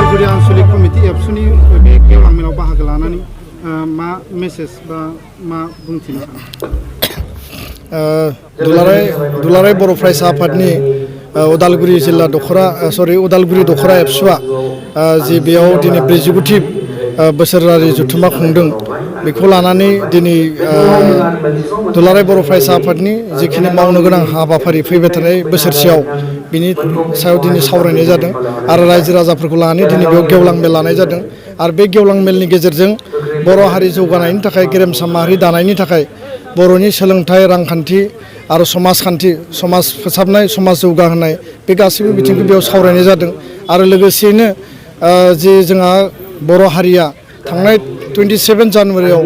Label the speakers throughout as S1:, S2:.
S1: Udalguri आनसलिक committee एबसुनि बे गेवलां मेलाव बाहागो लानानै मा मेसेज बा मा बुंथिनो
S2: दुलाराय बर' फरायसा आफादनि उदालगुरि जिल्ला उदालगुरि दखरा एबसुआ जि बेयाव दिनै 49थि बोसोरारि जथुम्मा खुंदों बेखौ लानानै दिनै दुलाराय बर' फरायसा आफादनि जिखिनि मावनो गोनां हाबाफारि फैबाय थानाय बोसोरसेयाव बिनि सायाव दिनै सावरायनाय जादों आरो रायजो राजाफोरखौ लानानै दिनै बेयाव गेवलां मेल लानाय जादों आरो बे गेवलां मेलनि गेजेरजों बर' हारि जौगानायनि थाखाय गेरेमसा माहारि दानायनि थाखाय बर'नि सोलोंथाइ रांखान्थि आरो समाजखान्थि समाज फोसाबनाय समाज जौगाहोनाय बे गासैबो बिथिंखौ बेयाव सावरायनाय जादों आरो लोगोसेयैनो जि जोंहा बर' हारिया थांनाय 27 जानुवारियाव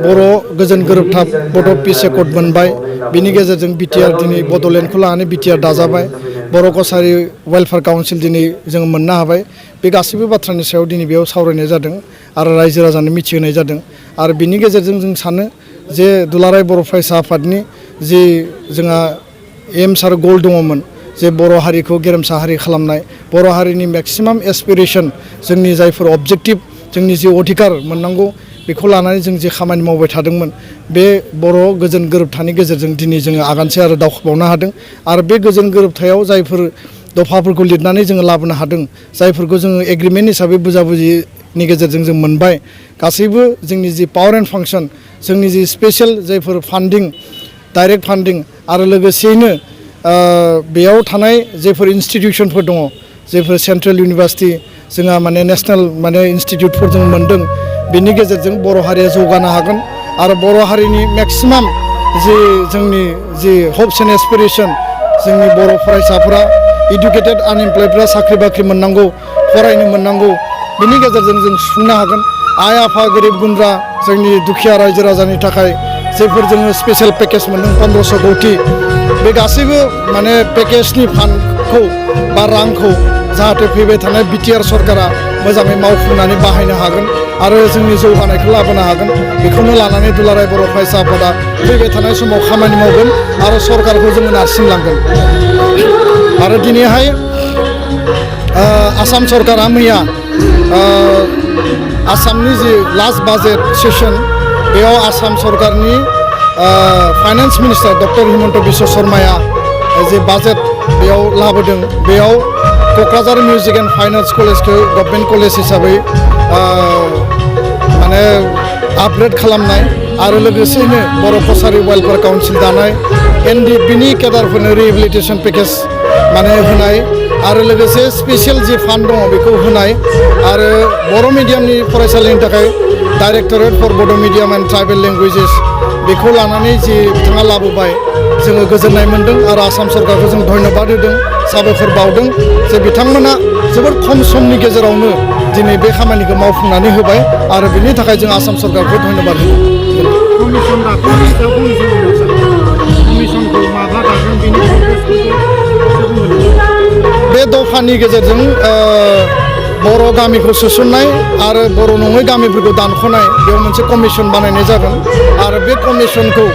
S2: बर' गोजोन गोरोबथा बड' पिस एकर्ड मोनबाय बिनि गेजेरजों बिटिआर दिनै बड'लेण्डखौ लानानै बिटिआर दाजाबाय बर' कसारि वेलफेयार काउन्सिल दिनै जों मोननो हाबाय बे गासैबो बाथ्रानि सायाव दिनै बेयाव सावरायनाय जादों आरो रायजो राजानो मिथिहोनाय जादों आरो बिनि गेजेरजों जों सानो जे दुलाराय बर' फरायसा आफादनि जि जोंहा एम्स आरो गल दङमोन जे बर' हारिखौ गेरेमसा हारि खालामनाय बर' हारिनि मेक्सिमाम एसपिरेसन जोंनि जायफोर अबजेक्टिभ जोंनि जि अधिकार मोननांगौ बेखौ लानानै जों जे खामानि मावबाय थादोंमोन बे बर' गोजोन गोरोबथानि गेजेरजों दिनै जोङो आगानसे आरो दावखोबावनो हादों आरो बे गोजोन गोरोबथायाव जायफोर दफाफोरखौ लिरनानै जोङो लाबोनो हादों जायफोरखौ जोङो एग्रिमेन्ट हिसाबै बुजाबुजिनि गेजेरजों जों मोनबाय गासैबो जोंनि जि पावार एन्ड फांसन जोंनि जि स्पेसियेल जायफोर फान्डिं डाइरेक्ट फान्डिं आरो लोगोसेयैनो बेयाव थानाय जायफोर इन्सटिटिउसनफोर दङ जायफोर सेन्ट्रेल इउनिभार्सिटि जोंहा माने नेसनेल माने इन्सटिटिउटफोर जों मोनदों बिनि गेजेरजों बर' हारिया जौगानो हागोन आरो बर' हारिनि मेक्सिमाम जि जोंनि जि हप्स एन्ड एसपिरेसन जोंनि बर' फरायसाफोरा इडुकेटेड आनएमप्लयडफ्रा साख्रि बाख्रि मोननांगौ फरायनो मोननांगौ बिनि गेजेरजों जों सुफुंनो हागोन आइ आफा गोरिब गुन्द्रा जोंनि दुखिया रायजो राजानि थाखाय जायफोर जोङो स्पेसियेल पेकेज मोनदों 1500 कौटि बे गासैबो माने पेकेजनि फान्डखौ बा रांखौ जाहाथे फैबाय थानाय बिटिआर सरकारा मोजाङै मावफुंनानै बाहायनो हागोन आरो जोंनि जौगानायखौ लाबोनो हागोन बेखौनो लानानै दुलाराय बर' फरायसा आफादा फैबाय थानाय समाव खामानि मावगोन आरो सरकारखौ जोङो नारसिनलांगोन आरो दिनैहाय आसाम सरकारा मैया आसामनि जि लास्ट बाजेट सेसन बेयाव आसाम सरकारनि finance minister doctor Himanta Biswa शर्माया जे बाजेट बेयाव लाबोदों बेयाव Kokrajhar music and finance college government college हिसाबै माने आपग्रेड खालामनाय आरो लोगोसेयैनो बर' कसारि वेलफेयार काउन्सिल दानाय एनडिएफबिनि केडारफोरनो रिहेबिलिटेसन पेकेज माने होनाय आरो लोगोसे स्पेसियेल जि फान्ड दङ बेखौ होनाय आरो बर' मिडियामनि फरायसालिनि थाखाय डाइरेक्टरेट फर बड' मिडियाम एन्ड ट्राइबेल लेंगुवेजेस बेखौ लानानै जि बिथाङा लाबोबाय जोङो गोजोननाय मोन्दों आरो आसाम सरकारखौ जों धन्यबाद होदों साबायखर बावदों जे बिथांमोना जोबोद खम समनि गेजेरावनो दिनै बे खामानिखौ मावफुंनानै होबाय आरो बिनि थाखाय जों आसाम सरकारखौ धन्यबाद होदों बे दफानि गेजेरजों बर' गामिखौ सोसननाय आरो बर' नङै गामिफोरखौ दानख'नाय बेयाव मोनसे कमिसन बानायनाय जागोन आरो बे कमिसनखौ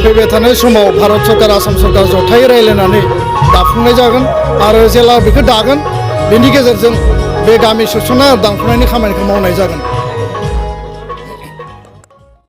S2: फैबाय थानाय समाव भारत सरकार आसाम सरकार जथायै रायज्लायनानै दाफुंनाय जागोन आरो जेला बेखौ दागोन बेनि गेजेरजों बे गामि सोसननाय आरो दानख'नायनि खामानिखौ मावनाय जागोन